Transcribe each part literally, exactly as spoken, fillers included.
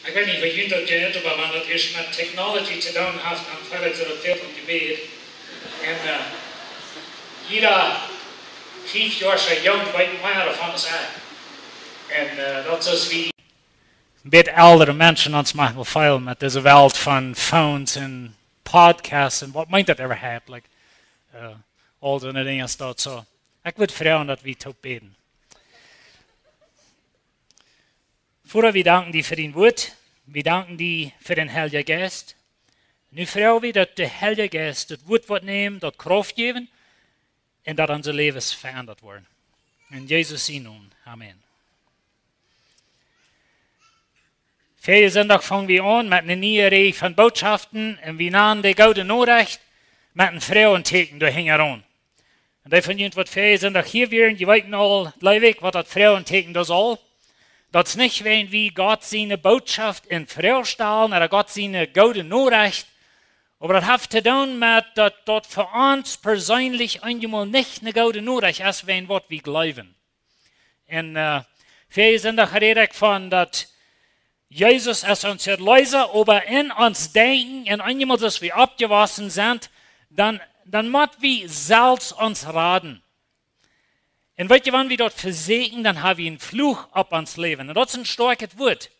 Ekj weet nich, waut junt daut jeit, oba wan daut hia met technology to doonen haft, dan feel ekj daut väl om Jebäd. Un, äh, jieda fief Joa soo junk weet mea doavon aus ekj. Un, äh, daut es aus wie bät eldre Menschen ons manchmal feelen met dise Welt von Phones un Podcasts un waut meent daut äwahaupt? Like, äh, aul soone Dinja es daut soo. Ekj wudd froagen, daut wie toop bäden. Voda, wie danken die fa dien Wuat. Wie danken die fa dän Heiljen Jeist. Nu froagen wie, daut de Heilje Jeist daut Wuat woat nämen, daut Krauft jäwen un daut onse Läwes veendat woaren. En Jesus sien Nomen. Amen. Väajen Sindach fungen wie aun met eene niee Räj von Bootschoften un wie nanen de Goode Norecht met een Froagentieekjen doahinjaraun. Un dee von junt, waut väajen Sindach hia wieren, jie weeten aul, jleew ekj, waut daut Froagentieekjen doa saul. Daut es nich, wan wie Gott siene Bootschoft en Froag stalen, ooda Gott siene Goode Norecht. Oba daut haft to doonen met daut, daut fa ons perseenlich eenjemol nich eene Goode Norecht es, wäajen waut wie jleewen. Un, äh, väajen Sindach räd ekj von daut Jesus es ons Erlöser, oba en ons Denkjen, en eenjemol aus wie oppjewossen sent, dan, dan mott wie selfst ons raden. Un weet jie, wan wie daut vesieekjen, dan ha wie een Fluch opp ons Läwen. Un daut es een stoakjet Wuat,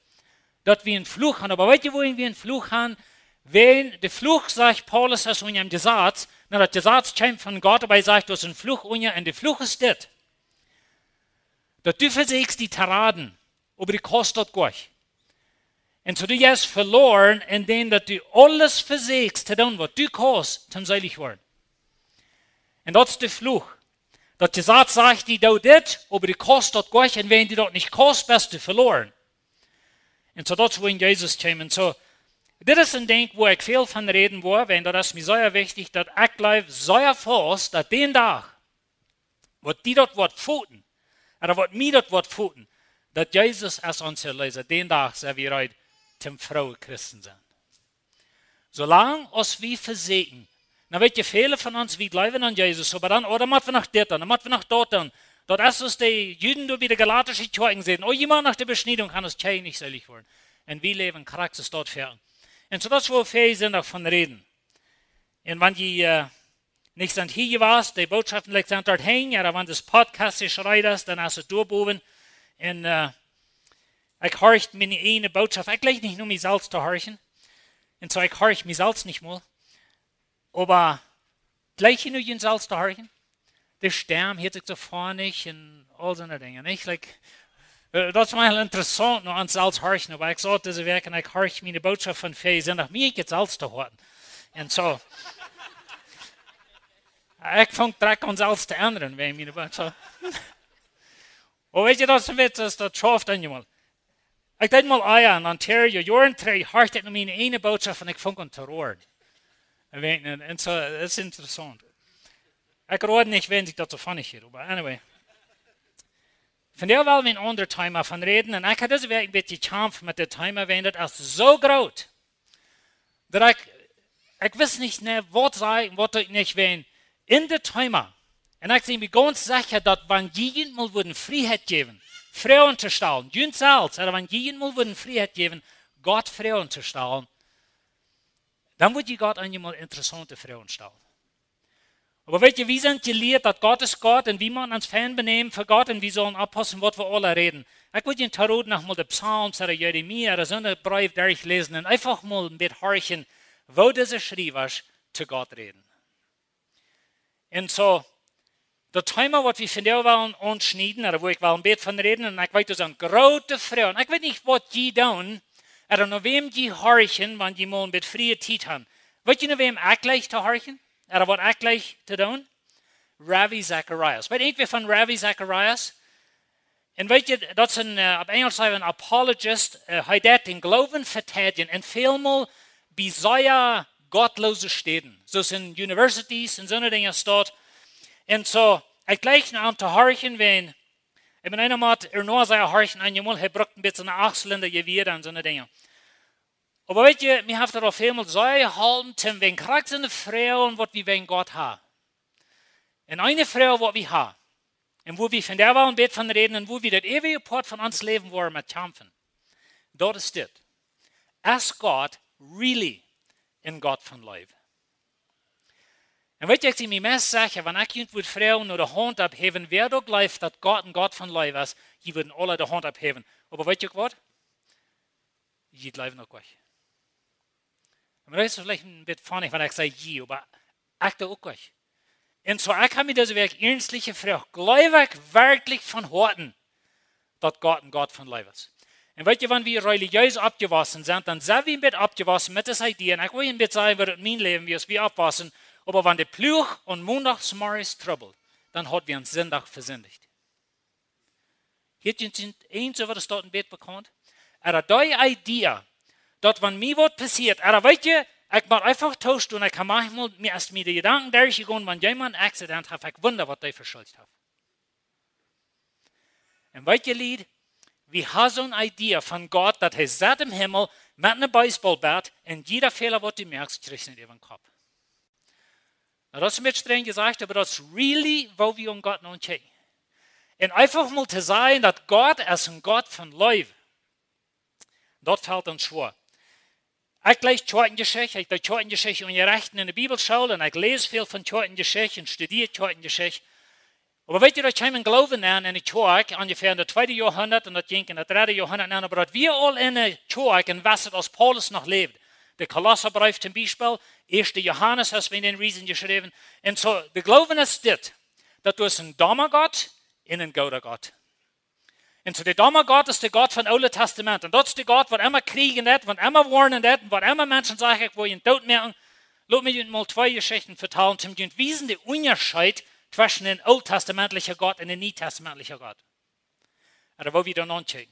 daut wie een Fluch han. Oba weet jie, wuarom wie een Fluch han? Wan de Fluch, sajcht Paulus, es unja daut Jesaz, na, daut Jesaz kjemt von Gott, oba hee sajcht, daut es een Fluch unja, un de Fluch es dit, daut du vesieekjst die to raden, oba du kaust daut goanich. Un soo du jeist veloaren, endäm daut du aules vesieekjst to doonen, waut du kaust, toom seelich woaren. Un daut es de Fluch. Daut Jesaz sajcht die, doo dit, oba du kaust daut goanich, un wan du daut nich kaust, best du veloaren. Un soo daut es, wua Jesus kjeem. Un soo, dit es een Dinkj, wua ekj väl von räden woa, wan daut es mie sea wichtich, daut ekj jleew sea faust, daut dän Dach, waut die daut woat foten, ooda waut mie daut woat foten, daut Jesus es ons Erlöser, dän Dach sent wie reed, toom frooe Christen sennen. Soo lang aus wie vesieekjen, na, weet jie, väle von ons, wie jleewen aun Jesus, oba dan, oh, dan mott wie noch dit doonen, dan mott wie noch daut doonen. Daut es aus de Juden doa bie de galatische Kjoakjen säden, oh, jie motten noch de Beschniedunk han, aus kjenn jie nich seelich woaren. Un wie läwen krakjt soo doa väa. Un soo daut es, wua väajen Sindach von räden. Un wan jie, äh, nich sent hia jewast, de Bootschoften, like, sent doa hinjen, ooda wan daut Podcast jeschreit es, dan es et doa bowen. Un, äh, ekj horch miene eejne Bootschoft. Ekj jleich nich no mie selfst to horchen. Un soo, ekj horch mie selfst nich mol. Oba jleich jie no junt selfst to horchen? De Stemm hieet sikj soo fonnich un aul soone Dinja, nich? Like, äh, daut es mau interessaunt, no ons selfst horchen, oba ekj saut dise Wäakj un ekj horch miene Bootschoft von väajen Sindach, mie ekj et selfst to hoaten. Un soo, ekj funk Drock aun selfst to endren, wäajen miene Bootschoft. Oba weet jie, daut es een Witz, daut, daut schauft eenjemol. Ekj deed mol ea en Ontario, Joaren trigj, horcht ekj no miene eejne Bootschoft un ekj funk aun to roaren. Un weet jie, un, un soo, daut es interessaunt. Ekj road nich, wan sikj daut soo fonnich hieet, oba anyway. Vondoag well wie een aundret Thema von räden, un ekj ha dise Wäakj een bät jekjamft met dit Thema, wan daut es soo groot, daut ekj, ekj wist nich, nä, waut sajen, waut ekj nich wan en dit Thema. Un ekj sie mie gaunz secha, daut wan jie junt mol wudden Frieheit jäwen, Froagen to stalen, junt selfst, ooda wan jie junt mol wudden Frieheit jäwen, Gott Froagen to stalen, dan wudd jie Gott eenjemol interessaunte Froagen stalen. Oba weet jie, wie sent jelieet, daut Gott es Gott un wie motten ons fein benämen fa Gott un wie sellen oppaussen, waut wie aula räden. Ekj wudd junt to roden, noch mol de Psalms ooda Jeremia ooda soone Breew derchläsen un eefach mol een bät horchen, woo dise Schriewasch to Gott räden. Un soo, daut Thema, waut wie vondoag wellen aunschnieden, ooda wua ekj well een bät von räden, un ekj weet, daut sent groote Froagen. Ekj weet nich, waut jie doonen, ooda no wäm jie horchen, wan jie mol een bät frie Tiet han. Weet jie, no wäm ekj jleich to horchen? Ooda waut ekj jleich to doonen? Ravi Zacharias. Weet irjentwäa von Ravi Zacharias? Un weet jie, daut es een, äh, opp Enjelsch saj wie een apologist, äh, hee deit dän Gloowen veteidjen un välmol bie sea gottloose Städen, soo aus en universities un soone Dinja staut. Un soo, ekj jleich no am to horchen, wan, ekj meen, eena mott ea no sea horchen eenjemol, hee brukt een bät soone Achtzylinda Jewia un soone Dinja. Oba weet jie, mie haft daut aul välmol sea jeholpen, toom wäajen krakjt soone Froagen, waut wie wäajen Gott han. Un eene Froag, waut wie han, un wua wie vondoag wellen een bät von räden, un wua wie daut eewje Poat von ons Läwen woaren met kjamfen, daut es dit. Es Gott really een Gott von Leew? Un weet jie, ekj sie mie meist secha, wan ekj junt wudd froagen no de Haunt opphäwen, wäa doa jleeft, daut Gott een Gott von Leew es, jie wudden aule de Haunt opphäwen. Oba weet jie uk waut? Jie jleewen uk nich. Un daut es veleicht een bät funny, wan ekj saj jie, oba ekj doo uk nich. Un soo, ekj hab mie dise Wäakj iernstlich jefroacht: Jleew ekj werkjlich von Hoaten, daut Gott een Gott von Leew es? Un weet jie, wan wie relijees oppjewossen sent, dan sent wie een bät oppjewossen met dise Idee. Un ekj well een bät sajen, waut en mien Läwen wia, aus wie oppwossen. Oba wan de Pluach aun Mondachsmorjes trubbelt, dan haud wie aun Sindach vesindicht. Hia sent eent, soo waut es daut een bät bekaunt. Oba dee Idee, daut wan mie waut passieet, oba weet jie, ekj mott eefach toostonen, ekj hab maunchmol, mie, aus mie de Jedanken derchjegonen, wan jemaunt een Accident haft, ekj wunda, waut dee fa Schult haft. Un weet jie, Lied, wie haben soone Idee von Gott, daut hee sett em Himmel met een Baseballbat un jieda Fäla, waut du moakst, kjrichst du nich äwa dän Kopp. Nu, daut es een bät strenj jesajcht, oba daut es really, woo wie aun Gott nodenkjen. Un eefach mol to sajen, daut Gott es een Gott von Leew, daut felt ons schwoa. Ekj läs Kjoakjenjeschicht, ekj doo Kjoakjenjeschicht unjarechten enne Bibelschool un ekj läs väl von Kjoakjenjeschicht un studia Kjoakjenjeschicht. Oba weet jie, daut kjeem een Gloowen aun enne Kjoakj, onjefäa en daut tweede Joahundat, un daut jinkj en daut dredde Joahundat aun, oba daut wia aul enne Kjoakj un wist et, aus Paulus noch läwd. De Kolossabreef toom Biespel, ieeschte Johanes, aus wie dän läsen, jeschräwen. Un soo, de Gloowen es dit, daut doa es een domme Gott un een gooda Gott. Un soo, de domme Gott es de Gott von Oole Tastament. Un daut es de Gott, waut emma kjrieejen deit, waut emma woarnen deit, un waut emma Menschen sajen: Ekj well junt dootmoaken. Lot mie junt mol twee Jeschichten vetalen, toom junt wiesen dän Unjascheet tweschen een ooltestamentlicha Gott un een nietestamentlicha Gott. Oba woo wie dan nodenkjen.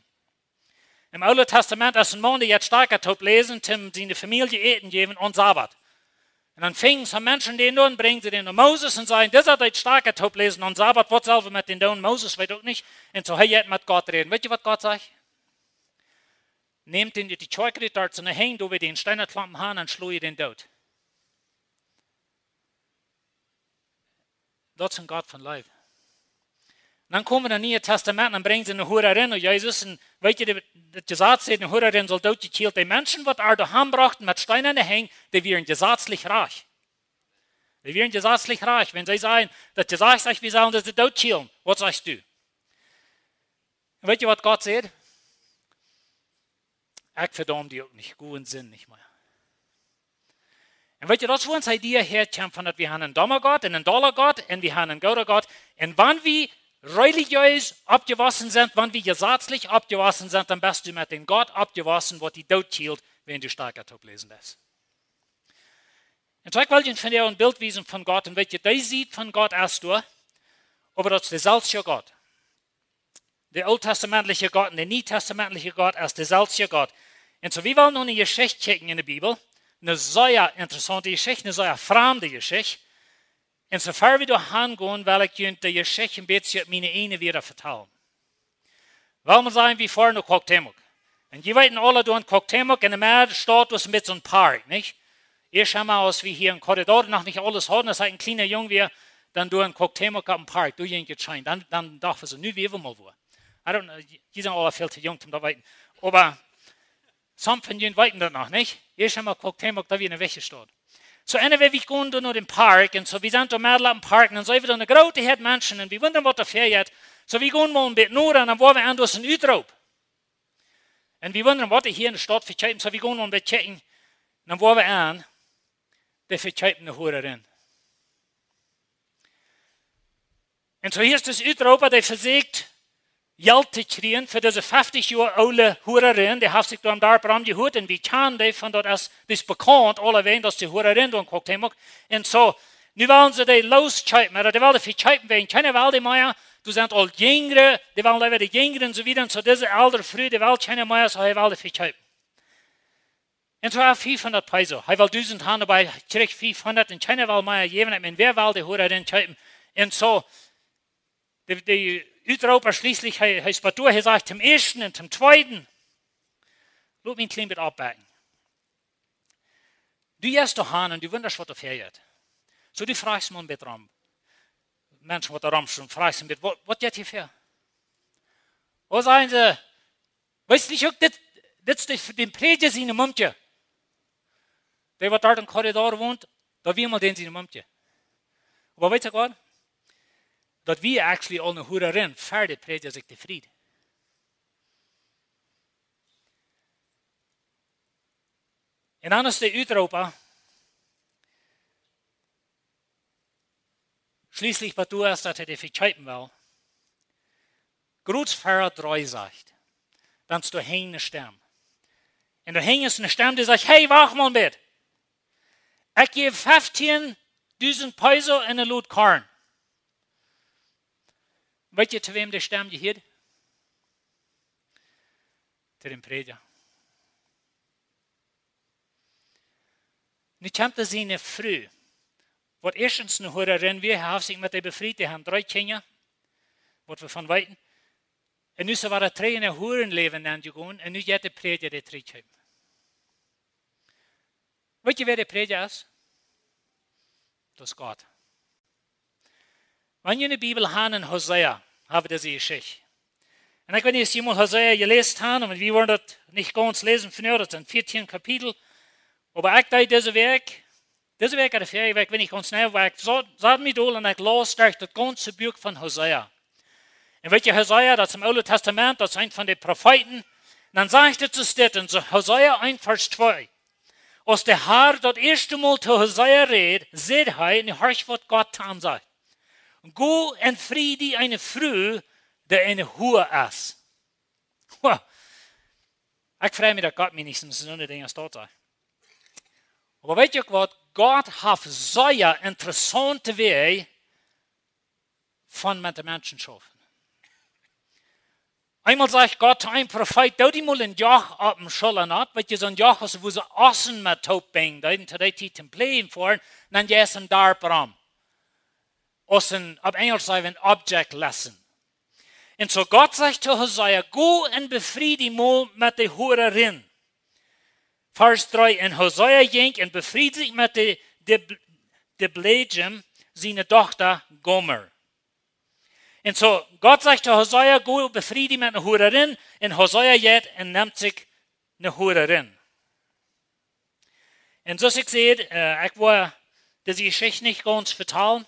Em Oole Tastament es een Maun, dee jeit Stakja toop läsen, toom siene Famielje Äten jäwen aum Sabat. Un dan finjen see Menschen dän doa, brinjen see dän no Moses un sajen: Disa deit Stakja toop läsen aum Sabat, waut sell wie met dän doonen? Moses weet uk nich. Un soo, hee jeit met Gott räden. Weet jie, waut Gott sajcht? Nämt dän ut de Kjoakj rut, doa sent Henj, doa wua dee een Steenklompen hauden, un schloacht dän doot. Daut es een Gott von Leew. Dan komen wie en daut Niee Tastament, dan brinjen see eene Huarin no Jesus. Un weet jie, de, daut Jesaz sajcht, eene Huarin saul dootjekjielt. De Menschen, waut ar doa han brochten met steenane Henj, dee wieren jesazlich rajcht. Dee wieren jesazlich rajcht. Wan see sajen, daut Jesaz sajcht, wie sellen dise dootkjielen, waut sajchst du? Un weet jie, waut Gott sajcht? Ekj vedaum die uk nich, go un sind nich mea. Un weet jie, daut es, wua ons Idee häakjemt von daut wie haben een domma Gott un een dolla Gott un wie haben een gooda Gott. Un wan wie relijees oppjewossen sent, wan wie jesazlich oppjewossen sent, dan best du met dän Gott oppjewossen, waut die dootkjielt, wan du Stakja toop läsen deist. Un soo, ekj well junt vondoag een Bilt wiesen von Gott. Un weet jie, dee Sied von Gott es doa, oba daut es deselwje Gott. De ooltestamentlicha Gott un de nietestamentlicha Gott es deselwje Gott. Un soo, wie wellen nu eene Jeschicht kjikjen en de Bibel. Eene sea interessaunte Jeschicht, eene sea framde Jeschicht. Un soo ea wie doa han gonen, well ekj junt de Jeschicht een bät opp miene ieejne Wieed vetalen. Well wie sajen, wie foaren no Cuauhtémoc. Un jie weeten aula, doa en Cuauhtémoc, en de Medd Staut, doa es een bät soon Park, nich? Ieescht emol, aus wie hia en Corregidora noch nich aules hauden, aus ekj een kjliena Jung wia, dan doa en Cuauhtémoc opp een Park, doa jinkj et scheen. Dan, dan docht wie soo, nu wia wie mol wua. I don't know, jie sent aula väl too jung, om daut to weeten. Oba some von junt weeten daut noch, nich? Ieescht emol Cuauhtémoc, daut wia eene wichtje Staut. Soo, anyway, wie gonen doa no dän Park, un soo, wie sent doa medden oppem Park, un dan seenen wie doa eene groote Häad Menschen, un wie wundren, waut doa väajeit. Soo, wie gonen mol een bät noda, un dan woa wie aun, doa es een Utroop. Un wie wundren, waut dee hia en de Staut vekjeepen, soo, wie gonen mol een bät kjikjen, un dan woa wie aun, dee vekjeepen eene Huarin. Un soo hia es dis Utropa, dee vesieekjt Jelt to kjrieen fa dise feftich Joa oole Huarin, dee haft sikj doa em Darp romjehuat, un wie kjanen dee von daut es, dee es bekaunt, aulewäajen, daut es de Huarin doa en Cuauhtémoc. Un soo, nu wellen see dee loskjeepen, oba dee wellen dee vekjeepen, wäajen kjeena well dee mea, doa sent aul jinjre, dee wellen leewa de jinjre un soo wieda, un soo dise eldre Fru, dee well kjeena mea, soo hee well dee vekjeepen. Un soo haft fiefhundat Peso. Hee well dusent han, oba hee kjrieech fiefhundat un kjeena well mea jäwen. Ekj meen, wäa well de Huarin kjeepen? Un soo, de, de Utropa schlieslich, hee, hee spat doa, hee sajcht toom ieeschten un toom tweeden: Lot mie een kjlien bät oppbakjen. Du jeist doa han un du wundasch, waut doa väajeit. Soo, du frajchst mol een bät rom. Menschen, waut doa rom stonen, frajchst een bät: Waut, waut jeit hia väa? Waut sajen see? Weetst du nich uk, dit, Dit es de, dän Prädja sien Mumkje. Dee waut doa em Korridor wont, daut wia mol dän sien Mumkje. Oba weetst waut? Daut wia actually aul ne Huarin, ver de Prädja sikj befried. Un dan es de Utroopa schlieslich bie doa es, daut hee dee vekjeepen well. Groot ver dree sajcht, dan es doa hinjen ne Stemm. Un doa hinjen es ne Stemm, dee sajcht: "Hey, wacht mol een bät. Ekj jäw feftieen dusent Peso un een Lot Korn." Weetst du, to wäm dee Stemm jehieet? To dän Prädja. Nu kjemt doa siene Fru, waut ieeschtens ne Huarin wia, hee haft sikj met dee befriet, dee hauden dree Kjinja, waut wie von weeten. Un nu es see wada trigj en äa Huarenläwen aunjegonen, un nu jeit de Prädja dee trigj. Weetst du, wäa de Prädja es? Daut es Gott. Wan jie ne Bibel han, en Hosea hab wie dise Jeschicht. Un ekj weet nich, aus jie mol Hosea jeläst han, un wie woaren daut nich gaunz läsen vondoag, daut sent vieetieen Kapitel. Oba ekj deed dise Wäakj, dise Wäakj ooda värje Wäakj, weet nich gaunz jeneiw, oba ekj sat, sat mie dol un ekj laus derch daut gaunze Buak von Hosea. Un weetst du, Hosea, daut es em Oolen Tastament, daut es eent von de Profeeten. Un dan sajcht et soo dit en Hosea eent Varsch twee: Aus de Har daut ieeschte Mol to Hosea räd, säd hee, nu horch waut Gott to am sajcht: "Go un frie die eene Fru, dee eene Hua es." Huh. Ekj frei mie, daut Gott mie nich soone Dinja stalt, saj. Oba weetst du uk waut? Gott haft sea interessaunte Wäaj von met de Menschen schaufen. Eemol sajcht Gott to een Profeet: "Doo die mol een Joch opp de Schulla opp", weetst du, soon Joch, aus wua see Ossen met toop binjen, dee to dee Tiet toom Pläajen foaren, dan jeist em Darp rom. Aus een, opp Enjelsch saj wie een object lesson. Un soo Gott sajcht to Hosea: "Go un befrie die mol met de Huarin." Varsch dree: Un Hosea jinkj un befried sikj met de, de, de Diblaim, siene Dochta Gomer. Un soo, Gott sajcht to Hosea: "Go, befrie die met ne Huarin." Un Hosea jeit un nemt sikj ne Huarin. Un soo aus ekj säd, äh, ekj woa dise Jeschicht nich gaunz vetalen,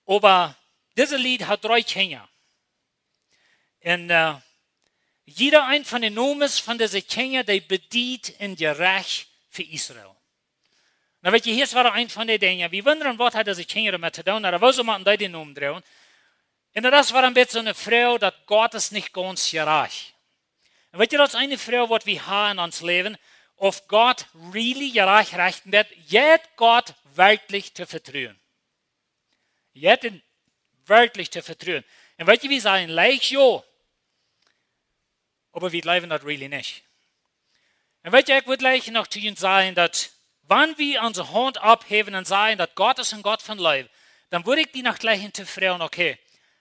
oba dise Lied haud dree Kjinja. Un, äh, jieda een von de Nomes von dise Kjinja, dee bediet een Jerecht fa Israel. Nu weetst du, hia es wada eent von de Dinja. Wie wundren, waut haud dise Kjinja doamet to doonen, ooda wuarom motten dee dän Nomen droagen? Un daut es wada een bät soone Froag, daut Gott es nich gaunz jerajcht. Un weetst du, daut es eene Froag, waut wie haben en ons Läwen, auf Gott really jerajcht rechten woat, jeit Gott werkjlich to vetruen. Jeit am werkjlich to vetruen. Un weetst du, wie sajen leicht jo, oba wie jleewen daut really nich. Un weetst du, ekj wudd leicht noch to junt sajen, daut wan wie onse Haunt opphäwen un sajen, daut Gott es een Gott von Leew, dan wudd ekj die noch jleichen to froagen: "Okay,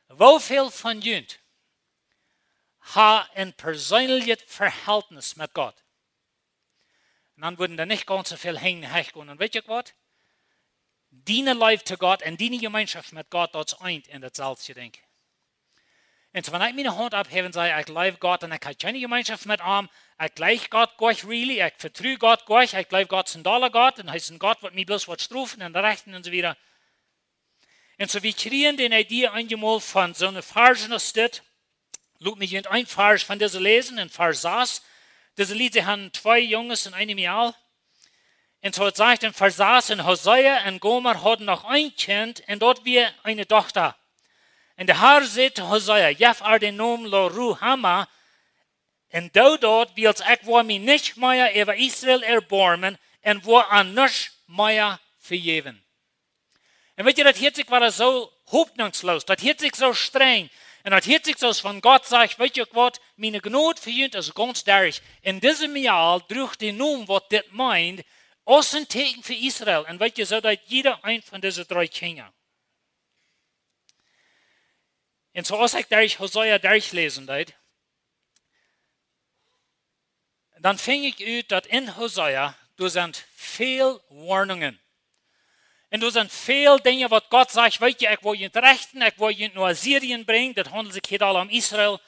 woo väl von junt ha een perseenlichet Verhältnis met Gott?" Un dan wudden doa nich gaunz soo väl Henj heich gonen. Un weetst du uk waut? Diene Leew to Gott un diene Jemeenschoft met Gott, daut es eent un daut selwje Dinkj. Un soo, wan ekj miene Haunt opphäw un saj: "Ekj leew Gott un ekj hab kjeene Jemeenschoft met am, ekj jleich Gott goanich really, ekj vetru Gott goanich, ekj jleew Gott es een dolla Gott un hee es een Gott, waut mie bloos woat strofen un rechten" un soo wieda. Un soo, wie kjrieen dän Idee eenjemol von soone Varsch aus dit. Lot mie junt een Varsch von dise läsen, en Varsch sas. Dise Lied, see hauden twee Junges un eene Mejal. Un soo et sajcht en Varsch sas: "Un Hosea un Gomer hauden noch een Kjint, un daut wia eene Dochta. Un de Har säd to Hosea: Jeff ar dän Nomen Lo-Ruhama, un doo daut, wiels ekj woa mie nich mea äwa Israel erboarmen un woa an nuscht mea vejäwen." Un weetst du, daut hieet sikj wada soo hopninjsloos, daut hieet sikj soo strenj, un daut hieet sikj soo aus wan Gott sajcht: "Weetst du uk waut, miene Jnod fa junt es gaunz derch." Un dise Mejal druach dän Nomen, waut dit meent, aus een Tieekjen fa Israel. Un weetst du, soo deed jieda een von dise dree Kjinja. Un soo aus ekj derch Hosea derchläsen deed, dan funk ekj ut, daut en Hosea, doa sent väl Woarnungen. Un doa sent väl Dinja, waut Gott sajcht: "Weetst du, ekj woa junt rechten, ekj woa junt no Assyrien brinjen." Daut haundelt sikj hia aul om Israel.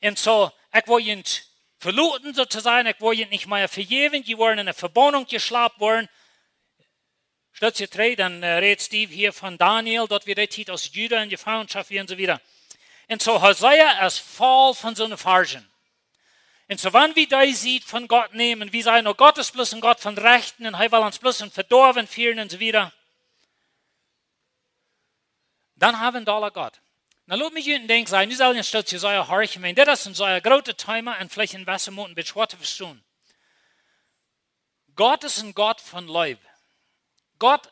Un soo, "Ekj woa junt veloten, soo to sajen. Ekj woa junt nich mea vejäwen, jie woaren enne Vebannunk jeschlapt woaren. Stat je twee, dan äh, rät Steve hia von Daniel, daut wia dee Tiet aus Juda enne Jefangenschoft wia un soo wieda. Un soo Hosea es voll von soone Varschen. Un soo wan wie dee Sied von Gott nämen, wie sajen, oh, Gott es bloos een Gott von Rechten un hee well ons bloos en Vedoawen fieren un soo wieda, dan haben wie een dolla Gott. Nu lot mie junt een Dinkj sajen, nu sell jie een Stootje sea horchen, wiels dit es een sea grootet Thema un veleicht en jewesse Moten een bät schwoa to vestonen. Gott es een Gott von Leew. Gott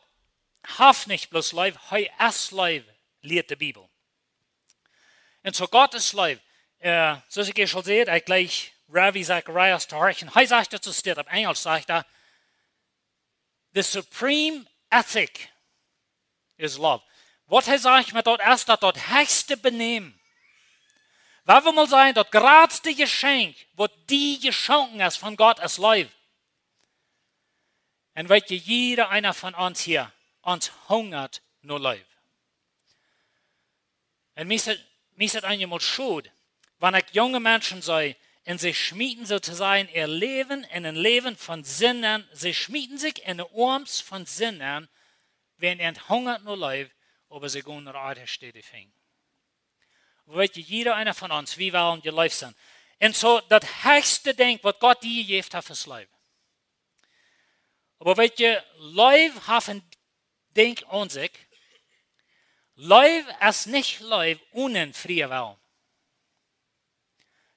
haft nich bloos Leew, hee es Leew, lieet de Bibel. Un soo Gott es Leew. Äh, soo aus ekj ieescht aul säd, ekj jleich Ravi Zacharias to horchen. Hee sajcht daut soo, steit opp Enjlisch, sajcht hee, the supreme ethic is love. Waut hee sajcht met daut es daut, daut hechste Benämen, wan wie mol sajen, daut jratste Jeschenkj, waut die jeschonken es von Gott, es Leew. Un weet jie, jieda eena von ons hia, ons hungat no Leew. Un mie es daut, mie es daut eenjemol schod, wan ekj junge Menschen see, un see schmieten soo to sajen äa Läwen en een Läwen von Sind nenn, see schmieten sikj en de Oarms von Sind nenn, wiels an hungat no Leew, oba see gonen no aundre Städen finjen. Weet jie, jieda eena von ons, wie wellen jeleeft sennen. Un soo, daut hechste Dinkj, waut Gott die jejäft haft, es Leew. Oba weet jie, Leew haft een Dinkj aun sikj. Leew es nich Leew onen frieen Wellen.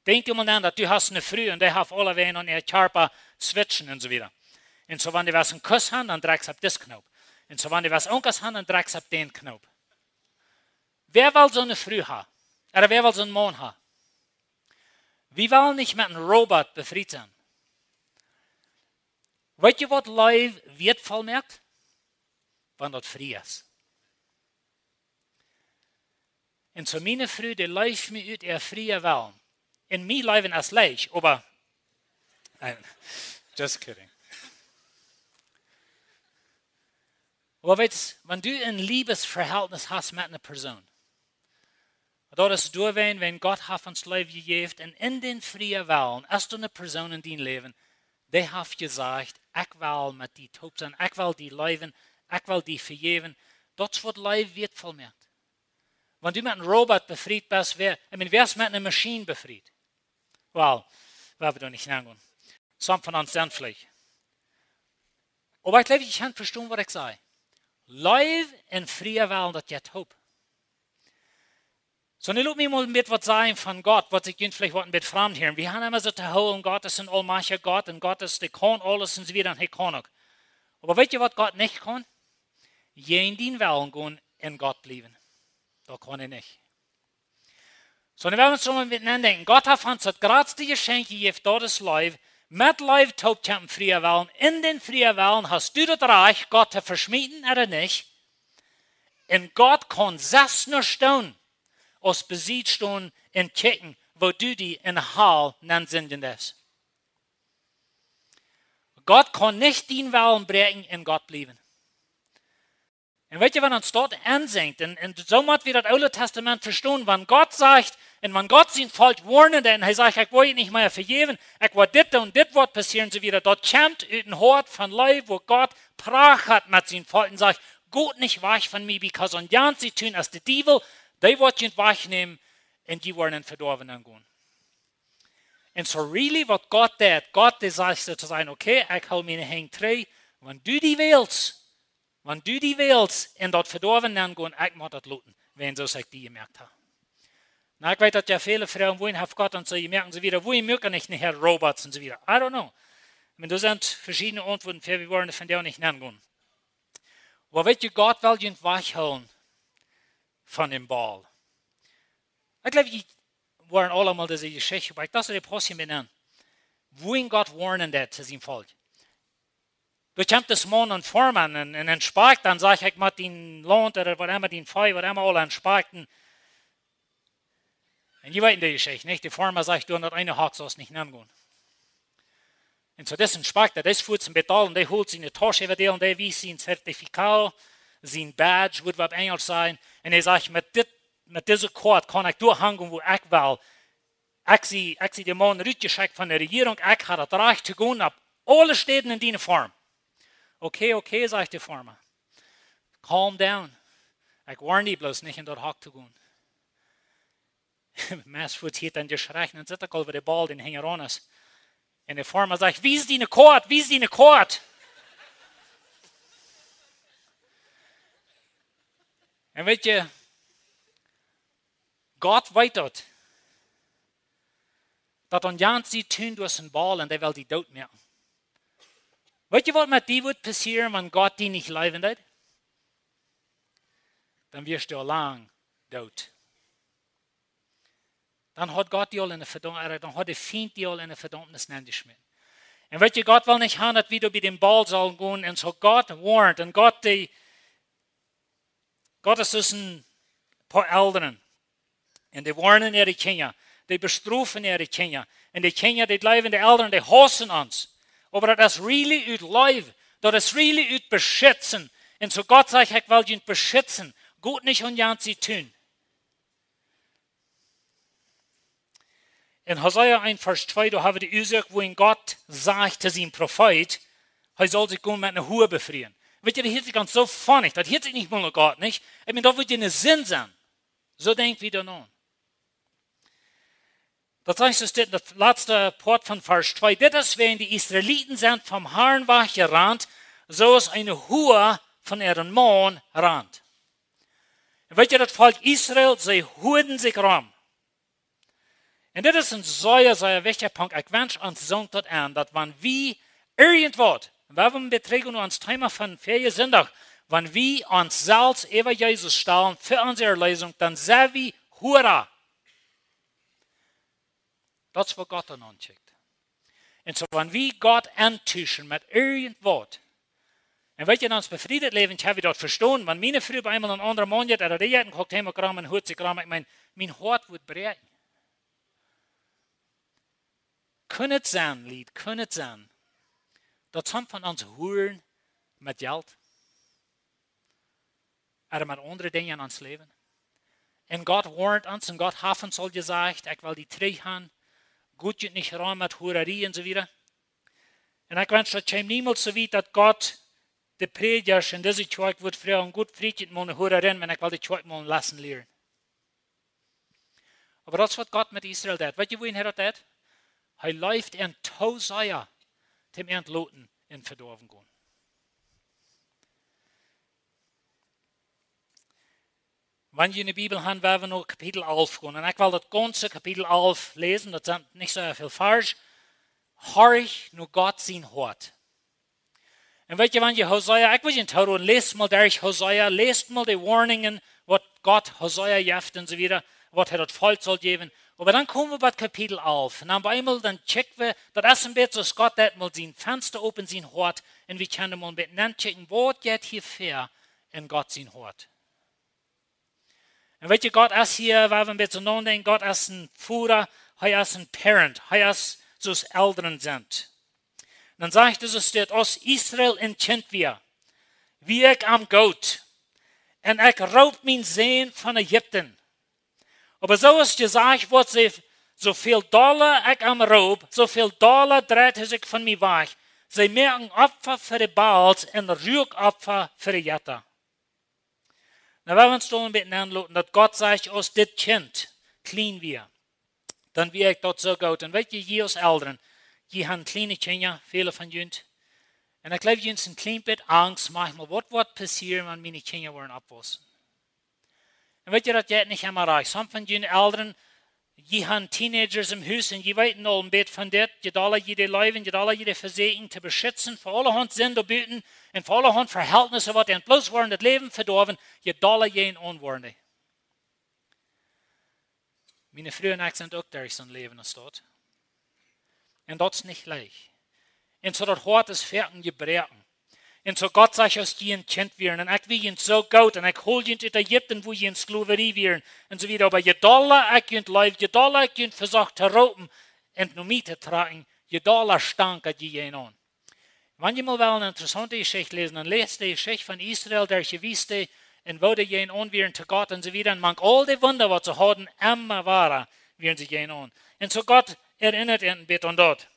Denkj mol aun daut du hast eene Fru un dee haft aulawäajen aun äa Kjarpa Switchen un soo wieda. Un soo wan du west een Kuss haben, dan drekjst opp disen Knoop. Un soo wan du west een Kuss haben, dan drekjst opp dän Knoop. Wäa well soone Fru haben? Ooda wäa well soon Maun haben? Wie wellen nich met een Robot befriet sennen. Weet jie, waut Leew wieetvoll moakt? Wan daut frie es. Un soo miene Fru, dee leeft mie ut äa frieen Wellen. Un mie leewen es leicht, oba, äh, just kidding. Oba weetst, wan du een Liebesverhältnis hast met eene Persoon, daut es doawäajen, wiels Gott haft ons Leew jejäft un en dän frieen Wellen, es doa eene Persoon en dien Läwen, dee haft jesajcht, ekj well met die toop sennen, ekj well die leewen, ekj well die vejäwen. Daut es waut Leew wieetvoll moakt. Wan du met een Robot befriet best, wäa, ekj meen, wäa es met eene Maschien befriet? Well, wie woaren doa nich nengonen. Some von ons sent veleicht. Oba ekj jleew, jie kjennen vestonen, waut ekj saj. Leew un frieen Wellen, daut jeit toop. Soo, nu lot mie mol een bät waut sajen von Gott, waut ekj junt veleicht waut een bät framd hieren. Wie haben emma soo to hoolen, Gott es een aulmajchtja Gott un Gott es, dee kaun aules un soo wieda un hee kaun uk. Oba weet jie, waut Gott nich kaun? Jäajen dien Wellen gonen un Gott bliewen. Daut kaun hee nich. Soo, nu well wie ons mol een bät nodenkjen. Gott haft ons daut jratste Jeschenkj jejäft, daut es Leew. Met Leew toop kjemt een frieen Wellen. En dän frieen Wellen hast du daut Rajcht, Gott to veschmieten ooda nich. Un Gott kaun selfst nuscht doonen, aus besied stonen un kjikjen, woo du die en de Hal nensindjen deist. Gott kaun nich dien Wellen bräakjen un Gott bliewen. Un weet jie, wan ons daut ensenkjt, un, un soo mott wie daut Oole Testament vestonen, wan Gott sajcht, un wan Gott sien Volkj woarnen deed, un hee sajcht, ekj woa junt nich mea vejäwen, ekj woa dit doonen, dit woat passieren, soo wieda, daut kjemt ut een Hoat von Leew, wua Gott prachat met sien Volkj un sajcht, got nich wajch von mie, because aun jant sien Tun es de Diewel, dee woat junt wajchnämen, un jie woaren en Vedoawen gonen. Un soo really waut Gott deit, Gott dee sajcht soo to sajen, okay, ekj hool miene Henj trigj, wan du die wellst, wan du die wellst en daut Vedoawen nengonen, ekj mott daut loten, wiels soo aus ekj die jemoakt hab. Nu, ekj weet daut jo väle Frues, wuarom haft Gott ons soo jemoakt un soo wieda, wuarom moakt hee nich nohäa Robots un soo wieda. I don't know. Ekj meen, doa sent veschiedne Auntwuaden fa, wie woaren doa vondoag nich nengonen. Oba weet jie, Gott well junt wajchhoolen von dän Baal. Ekj jleew, jie woaren aula mol dise Jeschicht, oba ekj docht, daut passt hia bie aun. Wuarom Gott woarnen deed to sien Volkj. Doa kjemt dis Maun, een Foarma, un, un, un spekjt, dan sajcht hee, ekj mott dien Launt ooda waut emma, dien Vee, waut emma, aula spekjten. Un jie weeten de Jeschicht, nich? De Foarma sajcht, du, en daut eene Hok saust nich nengonen. Un soo dis Inspekta, dee es fuats em Betaul un dee holt siene Tausch äwa däl un dee wiest sien Zertifikat, sien Badge, wudd wie opp Enjelsch sajen. Un hee sajcht, met dit, met dise Koat kaun ekj doa hangonen, wua ekj well. Ekj sie, ekj sie de Maun rutjeschekjt von de Rejierunk, ekj ha daut Rajcht to gonen opp aule Städen en diene Farm. Okay, okay, sajcht de Farma. Calm down. Ekj woarn die bloos nich en daut Hok to gonen. Meist woat hia dan jeschräakjen un sitt ekj aul, woo de Ball dän hinjaraun es. Un de Farma sajcht: "Wies diene Koat, wies diene Koat." Un weet jie, Gott weet daut, daut aun jant siene Tun doa es een Ball un dee well die doot moaken. Weet jie, waut met die woat passieren, wan Gott die nich leewen deed? Dan wieescht du aul lang doot. Dan haud Gott die aul en de Vedaum-, äh, dan haud de Fient die aul en de Vedaumnis nenjeschmäten. Un weet jie, Gott well nich haben, daut wie doa bie dän Ball sellen gonen. Un soo Gott woarnt. Un Gott, dee, Gott es soo aus een poa Elren. Un dee woarnen äare Kjinja. Dee bestrofen äare Kjinja. Un de Kjinja, dee jleewen, de Elren, dee hausen ons. Oba daut es really ut Leew. Daut es really ut Beschitzen. Un soo Gott sajcht: "Ekj well junt beschitzen. Got nich aun jant siene Tun." En Hosea eent Varsch twee, doa hab wie de Uasoak, woo een Gott sajcht to sienen Profeet, hee saul sikj gonen met eene Hoa befrieen. Weet jie, daut hieet sikj gaunz soo funny. Daut hieet sikj nich mol no Gott, nich? Ekj meen, daut wudd je eene Sind sennen. Soo denkj wie dan aun. Daut sajcht soo, dit, daut latste Poat von Varsch twee: "Dit es wäajen de Israeliten sent vom Harn wajchjerant, soo aus eene Hoa von äaren Maun rant." Un weet jie, daut Volkj Israel, see hoaden sikj rom. Un dit es een sea, sea wichtja Punkt. Ekj wensch ons soo daut aun, daut wan wie irjentwaut, un wie haben Betrakjunk no ons Thema von väajen Sindach, wan wie ons selfst äwa Jesus stalen fa onse Erleesunk, dan sent wie Huaren. Daut es, waut Gott dan aunkjikjt. Un soo, wan wie Gott auntuschen met irjentwaut, un weet jie, en ons befriedet Läwen, ekj hab daut vestonen, wan miene Fru bie eemol een aundren Maun jeit, ooda dee jeit un kjikjt, hee mott rom un huat sikj rom, ekj meen, mien Hoat wudd bräakjen. Kunn et sennen, Lied, kunn et sennen, daut some von ons huaren met Jelt ooda met aundre Dinja en ons Läwen? Un Gott woarnt ons un Gott haft ons aul jesajcht: "Ekj well die trigj haben, got junt nich rom met Huarerie" un soo wieda. Un ekj wensch, daut kjeem niemols soo wiet, daut Gott de Prädjasch en dise Kjoakj wudd froagen: "Got, froacht junt mol eene Huarin, wan ekj well de Kjoakj mol eene Leson lieren." Oba daut es, waut Gott met Israel deed. Weet jie, wuarom hee daut deed? Hee leeft an too sea, dee entloten un vedoawen gonen. Wan jie ne Bibel haben, woa wie no Kapitel alf gonen. Un ekj well daut gaunze Kapitel alf läsen, daut sent nich soo väl Varsch. Horch no Gott sien Hoat. Un weet jie, wan jie Hosea, ekj well junt tooroden, läst mol derch Hosea, läst mol de Woarnungen, waut Gott Hosea jeft un soo wieda, waut hee daut Volkj saul jäwen. Oba dan kome wie bie Kapitel alf. Un dan bie eemol, dan check wie, daut es een bät soo aus Gott deed mol sien Fensta op en sien Hoat. Un wie kjennen mol een bät nochecken, waut jeit hia ver en Gott sien Hoat. Un weet jie, Gott es hia, woa wie een bät nodenkjen, Gott es een Voda, hee es een Parent, hee es soo aus Elren sent. Dan sajcht et soo, aus Israel een Kjint wia, wia ekj am goot. Un ekj roop mienen Sän von Ägipten. Oba soo aus jesajcht woat, see, soo väl dolla ekj am roop, soo väl dolla dreit hee sikj von mie wajch. See moaken Opfa fa de Baals un Ruakopfa fa de Jetta. Nu, woa wie ons doa een bät aunloten, daut Gott sajcht, aus dit Kjint kjlien wia, dan wia ekj daut soo goot. Un weet jie, jie aus Elren, jie haben kjliene Kjinja, väle von junt. Un ekj jleew, jie haben een kjlien bät Angst, maunchmol, waut woat passieren, wan miene Kjinja woaren oppwaussen? Un weet jie, daut jeit nich emma rajcht. Some von junt Elren, jie haben Teenagers em Hus un jie weeten aul een bät von dit, je dolla jie dee leewen, je dolla jie dee vesieekjen to beschitzen, fa aulahaunt Sind doa buten un fa aulahaunt Verhältnisse, waut an bloos woaren daut Läwen vedoawen, je dolla jie an woaren dee. Miene Fru un ekj sent uk derch soon Läwen aus daut. Un daut es nich leicht. Un soo daut Hoat es foaken jebroaken. Un soo Gott sajcht, aus jie een Kjint wieren, un ekj wia junt soo goot, un ekj hold junt ut Ägipten, wua jie en Sklowerie wieren, un soo wieda. Oba je dolla ekj junt leewd, je dolla ekj junt vesocht to roopen un no mie to trakjen, je dolla stank et jie aun. Wan jie mol wellen eene interessaunte Jeschicht läsen, dan läst de Jeschicht von Israel, derch de Wiest, un woo dee aunwieren to Gott un soo wieda. Un mank aul de Wunda, waut see hauden, emma wada wieren see jäajen aun. Un soo Gott erinnat an een bät aun daut.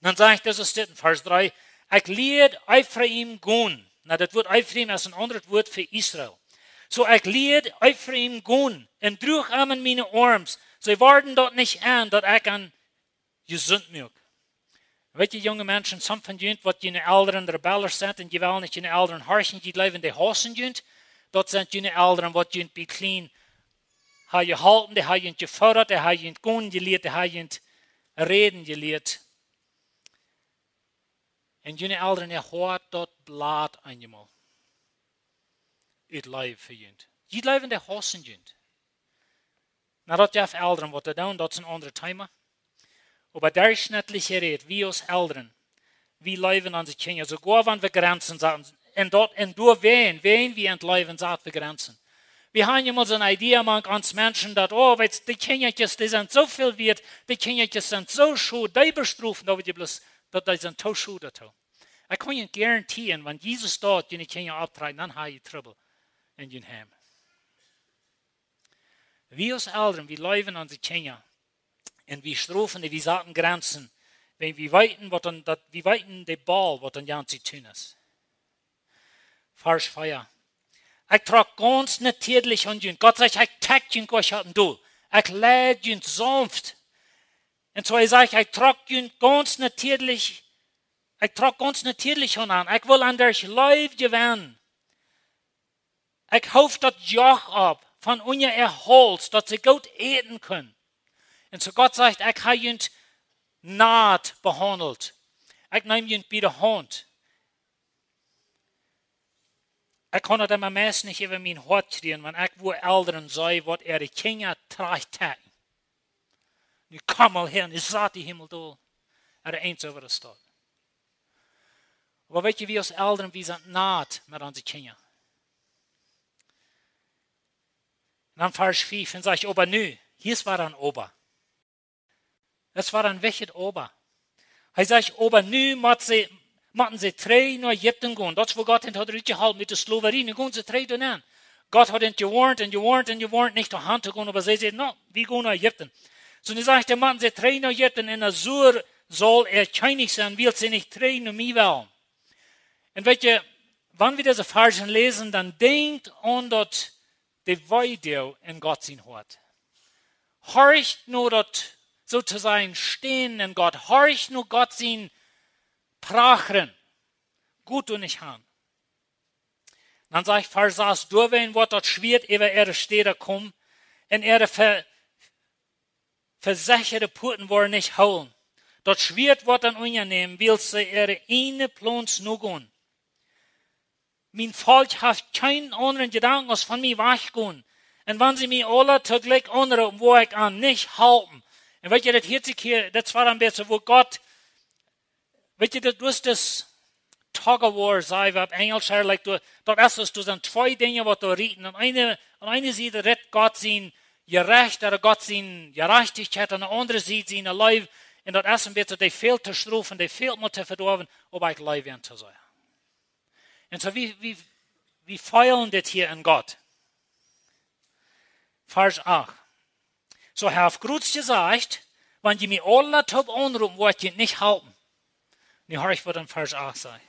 Dan sajcht hee, soo steit en Varsch dree: "Ekj lieed Efraim gonen." Nu, daut Wuat Efraim es een aundret Wuat fa Israel. "Soo ekj lieed Efraim gonen un druach an en miene Oarms. See worden daut nich aun, daut ekj an jesunt muak." Weet jie, junge Menschen, some von junt, waut june Elren rebellisch sent un jie wellen nich june Elren horchen, jie jleewen, dee hausen junt, daut sent june Elren, waut junt bie kjlien ha jeholpen, dee ha junt jefoodat, dee ha junt gonen jelieet, dee ha junt räden jelieet. Un june Elren, äa Hoat, daut blad eenjemol ut Leew fa junt. Jie jleewen, dee hausen junt. Nu, daut jeft Elren, waut dee doonen, daut es een aundret Thema. Oba derchschnittlich jerät, wie aus Elren, wie leewen onse Kjinja, soogoa wan wie Grenzen saten. Un daut, un doawäajen, wäajen wie an leewen, sat wie Grenzen. Wie haben emma soone Idee mank ons Menschen, daut, oh, weetst, dee Kjinjakjes, dee sent soo väl wieet, dee Kjinjakjes sent soo schod, dee bestrofen, daut wie bloos, daut dee sent too schod doatoo. Ekj kaun junt garantieren, wan Jesus daut june Kjinja opptrakjt, dan ha jie Trubbel en jun Heim. Wie aus Elren, wie leewen onse Kjinja. Un wie strofen dee, wie saten Grenzen. Wan wie weeten, waut dan, daut, wie weeten de Baul, waut dan jant to doonen es. Varsch vea. Ekj trock gaunz natieedlich aun junt. Gott sajcht, ekj trakj junt goa nich aun doa. Ekj leid junt saunft. Un soo hee sajcht, ekj trock junt gaunz natieedlich, ekj trock gaunz natieedlich aun an. Ekj well an derch Leew jewennen. Ekj hoof daut Joch opp von unja äa Hauls, daut see goot äten kunnen. Un soo Gott sajcht, ekj ha junt nat behaundelt. Ekj neem junt bie de Haunt. Ekj kaun daut emma meist nich äwa mien Hoat kjrieen, wan ekj woo Elren see, waut äare Kjinja trajcht haben. Nu komm mol häa, nu sat dee Himmel dol. Ea eent äwa de Staut. Oba weet jie, wie aus Elren, wie sent nat met onse Kjinja. Un dan Varsch fief, un sajcht, oba nu, hia es wada een Oba. Daut wia een wichtjet Oba. Hee sajcht, oba nu mott see, motten see trigj no Ägipten gonen. Daut es wua Gott an haud rutjeholpen met de Sklowerie. Nu gonen see trigj doa nenn. Gott haud an jewoarnt un jewoarnt un jewoarnt, nich doa han to gonen, oba see säden, no, wie gonen no Ägipten. Soo, nu sajcht hee, motten see trigj no Ägipten, un Assur saul äa Kjennich sennen, wiels see nich trigj no mie wellen. Un weet jie, wan wie dise Varschen läsen, dan denkjt aun daut, de Weedoag en Gott sien Hoat. Horcht no daut, soo to sajen, stänen en Gott. Horcht no Gott sien Prachren. Goot doa nich han. Dan sajcht Varsch sas, doawäajen woat daut Schwieet äwa äare Städa komen un äare ve-, vesechade Puaten woaren nich hoolen. Daut Schwieet woat an unjanämen, wiels see äare ieejne Plons nogonen. Mien Volkj haft kjeen aundren Jedanken aus von mie wajchgonen. Un wan see mie aula toojlikj aunroopen, woa ekj an nich halpen. Un weet jie, daut hieet sikj hia, daut wia een bät wua Gott, weet jie, daut, daut es tug of war, saj wie opp Enjelsch, like, doa, daut es, doa sent twee Dinja waut doa rieten. Aun eene, aun eene Sied rett Gott sien Jerecht, ooda Gott siene Jerajchtichkjeit, aun de aundre Sied siene Leew. Un daut es een bät, dee fält to strofen, dee fält mau to vedoawen, oba ekj leew an to sennen. Un soo, wie, wie, wie feelen dit hia en Gott? Varsch acht. Soo hee haft krakjt jesajcht, wan jie mie aula toop aunroopen, woa ekj junt nich halpen. Nu horcht waut en Varsch acht sajcht.